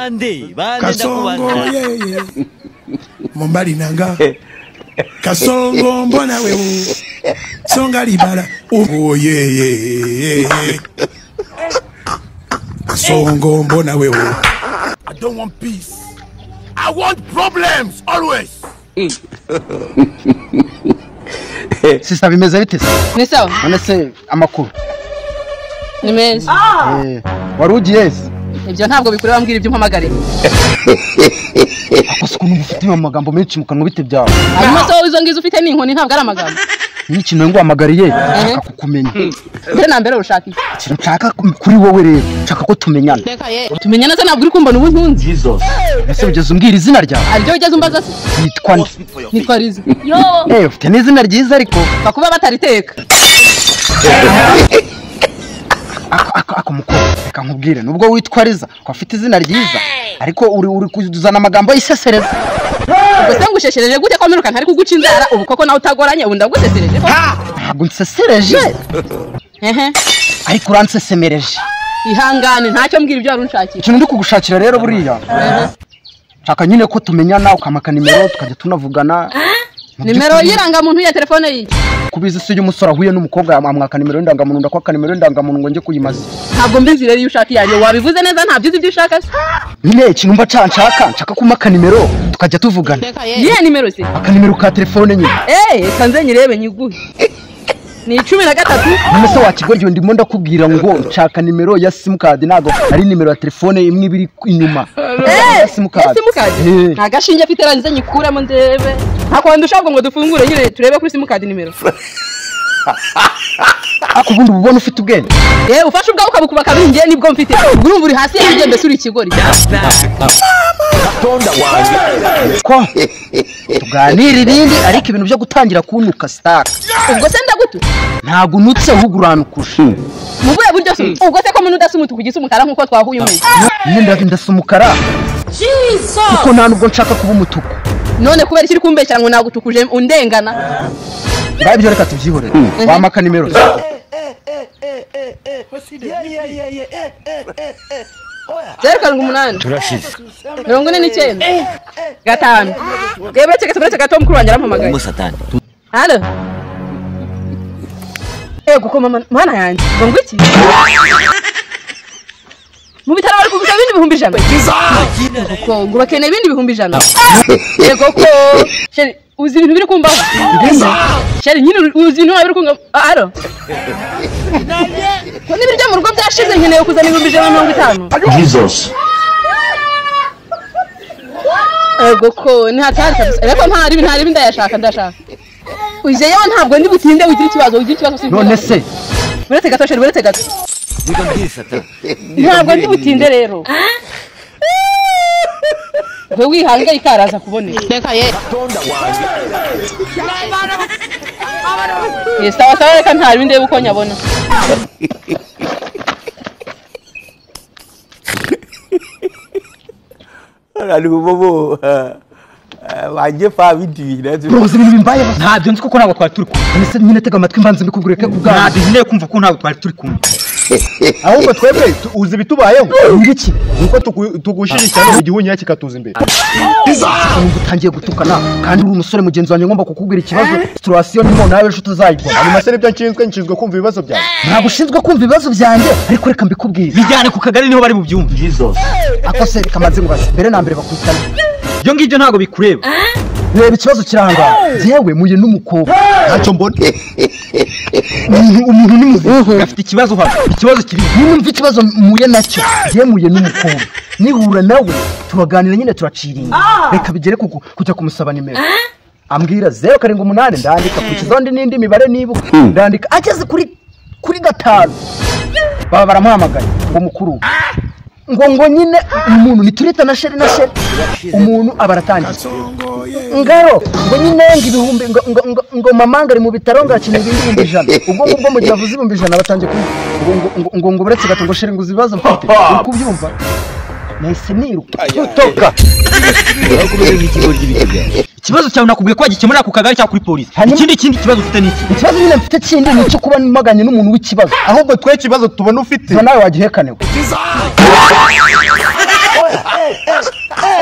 Bande bande Kasongo ndakubaza. Yeye mobali nanga Kasongo mbona wewe songa libala oh yeye Kasongo mbona wewe. I don't want peace. I want problems always. Sista bimeze bite se? Ni sawa. None se amakuru Ni meza. Wari ugiye se? Ibyo ntabwo bikureba, mbwira ibyo umpamagariye. Ako se ukuntu ufite amagambo menshi mu kanwa, bite byawe? Hanyuma se wowe izo ngizo ufite ni inkoni, ntabwo ari amagambo. N'ikintu nguhamagariye, nshaka kukumenya. Mbere na mbere ushaka iki? Ikintu nshaka kuri wowe rero, nshaka ko tumenyana. Tumenyana se ntabwo uri kumbona ubu ntunzi? Ese ugeze umbwira izina ryawe? Aribyo wigeze umbaza se? Witwa nde? Nitwa Liza. Ufite n'izina ryiza ariko. Bakuba batariteka. Ako mukobwa, reka nkubwire, nubwo witwa Liza ko afite izina ryiza, ariko uri kuzana amagambo yisesereza. Ubwo se ngusheshereje gute ko mperuka ntari kuguca inzara, ubu koko nawe utagoranye, ubu ndagusesereje ko? Ntabwo nsesereje. Ariko uransesemereje. Ihangane ntacyo, mbwira ibyo wari unshakiye. Ikintu ndi kugushakira rero buriya, nshaka nyine ko tumenyana, ukamaka nimero tukajya tunavugana. Nimero y'irangamuntu ya telefone yiyi? Kubizi se iyo umusore ahuye n'umukobwa amwaka nimero y'indangamuntu, ndakwaka nimero y'indangamuntu ngo njye kuyimaza. Ntabwo mbizi rero iyo ushaka iyanjye wabivuze neza, ntabyo uzi ibyo ushaka se? Nyine ikintu mba nshaka kumaka nimero tukajya tuvugana. Yihe nimero se? Akanimero ka telefone nyine. Reka nze nyirebe nyiguhe. Ni 13. None se wakigoryi, ndimo ndakubwira ngo nshaka nimero ya simukadi, ntabwo ari nimero ya telefone imwe ibiri inyuma. Ya simukadi. Nta gashinge afite, rangize nyikuramo ndebe. Nta ushaka ngo dufungure nyine turebe kuri simukadi nimero. Ako ubundi ubona ufite ubwenge. Ufashe ubwawe ukabukuba kabiri, ngiye nibwo mfite. Ubwo urumva uri hasi yanjye mbese uri ikigori. Ko tuganira ibindi, ariko ibintu byo gutangira kuntuka sitaka. Ubwo se ndagutu? Ntabwo unutse ahubwo uranukuje. Mu buhe buryo se? Ubwo se ko muntu udasa umutuku ugisa umukara nkuko twahuye umwe? Nyine ndasa umukara. Kuko nta nubwo nshaka kuba umutuku. None kubera ikiri kumbeshyira ngo nagutukuje undengana? Ngaho ibyo reka tubyihorere. Wamaka nimero. 078 Turashize. 49 5. Uretse gato mukuru wanjye arampamagaye. Satani. Halo. Kuko mama mana yanjye ngo ngwiki? Mu bitaro bari kuguza ibindi 100,000. Kuko ngo bakeneye ibindi 100,000. Yego ko Sheri uzi ibintu biri kumbaho. Sheri nyine uzi ibintu biri kumbaho. Halo. Ko n'ibiryo mu rugo byashize nkeneye kuzana 150,000. Jesus. Ego ko ni hatari kabisa. Ariko ntari ndayashaka ndashaka. Uje yewe ntabwo ndi butinde, ugira ikibazo si. None se buretse gato Sheri, buretse gato. Ntabwo ndi butinde rero. We wihangayika araza kuboneka. Sawa sawa, reka ntari ndebe uko nyabona. Uzi ibintu bimbayeho? Ntabyo nzi kuko ntabwo twari turi kumwe. None se nyine tega amatwi mbanze mbikubwire ko ubwanjye. Ntabyo nkeneye kumva ko ntabwo twari turi kumwe. Ahubwo twebwe uzi ibitubayeho? Ngiki? Nuko tugushije cyane mu gihunya kikatuza imbere. Numva utangiye gutukana kandi uri umusore mugenzi wanjye, ngomba kukubwira ikibazo situation ndimo nawe ejo utazayibona. Hanyuma se nibyo nshinzwe kumva ibibazo byawe. Ntabwo ushinzwe kumva ibibazo byanjye, ariko reka mbikubwire. Bijyane ku kagari niho bari bubyumve. Jesus. Ako se kamaze ngubaze mbere na mbere bakwitana. Ibyo ngibyo ntabwo bikureba. Reba ikibazo kirangara. Yewe muye n'umukobwa. Ntacyo mbona. Umuntu ni muzima. Afite ikibazo hano. Ikibazo kiri. Nimba ikibazo muye nacyo. Yewe muye n'umukobwa. Nihura nawe turaganira nyine turaciringa. Reka bigere kujya kumusaba nimero. Ambwira 078 ndandika kurikizaho n'indi mibare nibuka. Ndandika ageze kuri 5. Baba baramuhamagaye ngo mukuru. Ngo nyine umuntu niturita na Sheri umuntu abaratangiye. Ngaro ngo nyine ngo ibihumbi ngo mama ngari mu bitaro ngakeneye ibindi 100,000. Ubwo ngubwo mu gihe avuze 100,000 batangiye ngo ngo buretse gato ngo Sheri ngo uzibazo mfite. Uri kubyumva? Nahise niruka. Toka. Ikibazo cyawe nakubwiye ko wagikemurira ku kagari cyangwa kuri polisi. Ikindi kibazo ufite ni iki? Ikibazo nyine mfite kindi ni icyo kuba mpaganye n'umuntu w'ikibazo. Ahubwo twe ikibazo tubona ufite. Nawe wagihekanewe.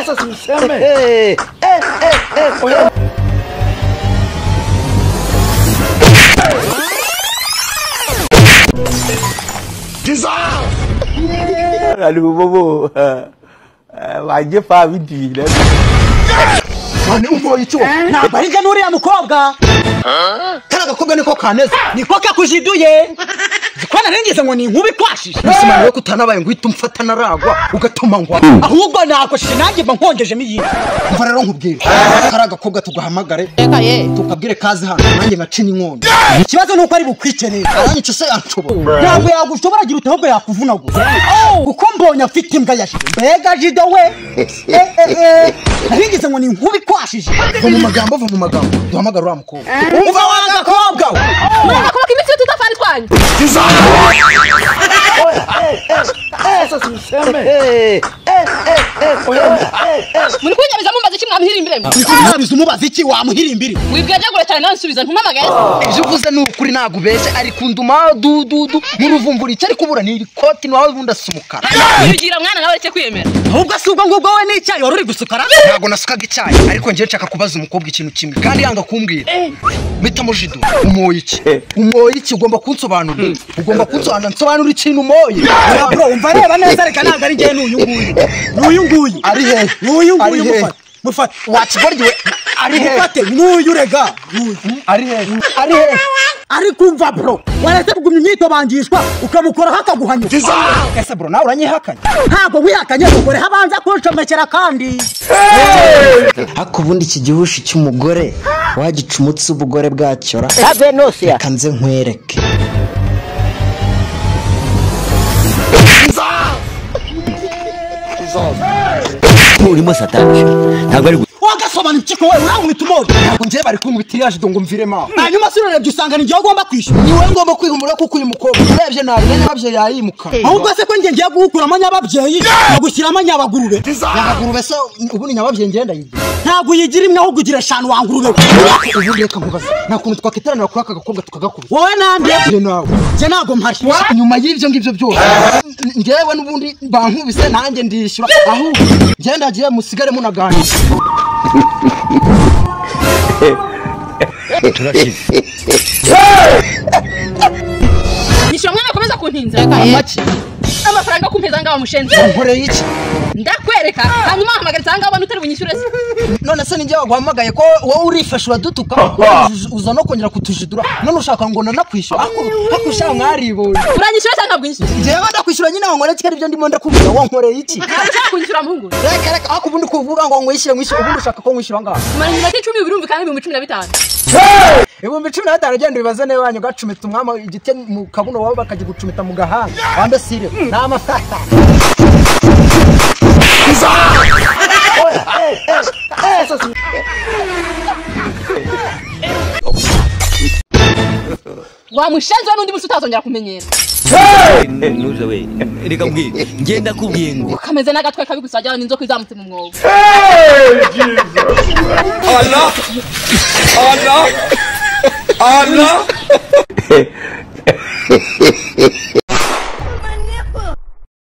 Sasa useme. Mane umboye iki wowe? Ntabwo ari njye n'uriya mukobwa. Kariya gakobwa niko kaneze. Niko kakujiduye. Zikwana nengeze ngo ni inkuba ikwashije. Mbese mane we kutanabaye ngo uhite umfata naragwa ugatuma ngwa. Ahubwo nakoshije nanjye mba nkongejemo iyindi. Umva rero nkubwire. Kariya gakobwa tugahamagare. Tukabwire kaze hano nanjye ngacinya inkondo. Ikibazo nuko ari bukwice neza. Aranyica se yanshobora. Ntabwo yagushobora agira ahubwo yakuvunagura. Kuko mbonye afite imbwa ya jido. Mbega jido we. Narigize ngo ni inkuba ikwashije. Va mu magambo, va mu magambo. Duhamagare uriya mukobwa. Uva wa gakobwa we. Muranga kubaka imitsi y'udutafari twanyu. Sasa useme. Muri kunyabiza mumbaza iki mwamuhirimbire mwe? Uri umubaza iki wamuhirimbire? Wibwejagura cyane nawe nsubiza ntumamagaye. Ibyo uvuze ni ukuri ntabwo ubeshye ari kunduma dududu n'uruvumbura icyo ari kubura ni ikoti nawe ubundi asa umukara. Ugira mwana nawe areke kwiyemera. Ahubwo si ubwo ngubwo wowe n'icyayi wari uri gusukara? Ntabwo nasukaga icyayi ariko njye nshaka kubaza umukobwa ikintu kimwe kandi yanga kumbwira. Mpitamo jido. Umoye iki? Umoye iki? Ugomba kunsobanurira. Ugomba kunsobanurira nsobanura ikintu umoye. Oya bro, umva reba neza reka ntabwo ari njye n'uyu nguyu. N'uyu nguyu. Ari hehe? N'uyu Ari nguyu hehe? mufate. Mufate. Wakigoryi ari hehe? Mufate n'uyu rega. N'uyu. Ari hehe? Ari hehe? Ari kumva bro. Waretse kugumya imyitobangishwa ukamukoraho akaguhanyura. Ese bro nawe uranyihakanye? Ntabwo wihakanye mukoreho abanza kuncomekera kandi. Ariko ubundi iki gihushi cy'umugore wagica umutsi w'ubugore bwacyo ra. Reka nze nkwereke. Urimo satani ntabwo ari Wagasobanura iki wowe urankubita umori. Ntabwo njye bari kunkubita iriya jido ngo mviremo aho. Hanyuma se urarebye usanga ni njyewe ugomba kwishyura. Ni wowe ngomba kwihumura kuko uyu mukobwa urebye nabi na nyababyeyi yayimuka. Ahubwo se ko njye ngiye gukuramo nyababyeyi nkagushyiramo nyabagurube. Nyabagurube se ubundi nyababyeyi ngenda yigira. Ntabwo uyigira imwe ahubwo ugira eshanu wa ngurube we. Ubundi reka nkubaze nta kuntu twakiteranira kuri aka gakobwa tukagakubita. Wowe nande? Njye nawe. Njye ntabwo mpari. Nyuma y'ibyo ngibyo byose njyewe n'ubundi bankubise nanjye ndishyura ahubwo njye ndagiye musigare munaganira. Turashize. Nyishyura mwana akomeza kuntinza. Amaki? Amafaranga kumpeza ngaho mushenzi. Nkoreye iki? Ndakwereka hanyuma wahamagaritse aha ngaho ubona utari bunyishyure se. None se ninjye waguhamagaye ko wowe urifashe uradutuka uza no kongera kutujidura none ushaka ngo nanakwishyura ako ushaka mwaribonye. Uranyishyura cyangwa ntabwo unyishyura? Njyewe ndakwishyura nyine ngo nkore iki aribyo ndimo ndakubwira wowe nkoreye iki? Ntabwo ushaka kunyishyura muhungu. Reka reka ako ubundi kuvuga ngo nkwishyure nkwishyure ubundi ushaka ko nkwishyura ngaho. Mara iminota 10 birumvikana 15,000. 15,000 ugenda ubibaze niba wanyu gacumita umwama igiti mu kabuno wawe bakagigucumita mu gahanga. Wambe sire ni amafaranga. Wa mushenzi we n'undi musi utazongera kumenyera. Nuze we reka mbwire ngenda kubwiye ngo Kameze n'agatwe kabi gusa ajyana n'inzoka izamutse mu mwobo. Allah. Allah. Allah.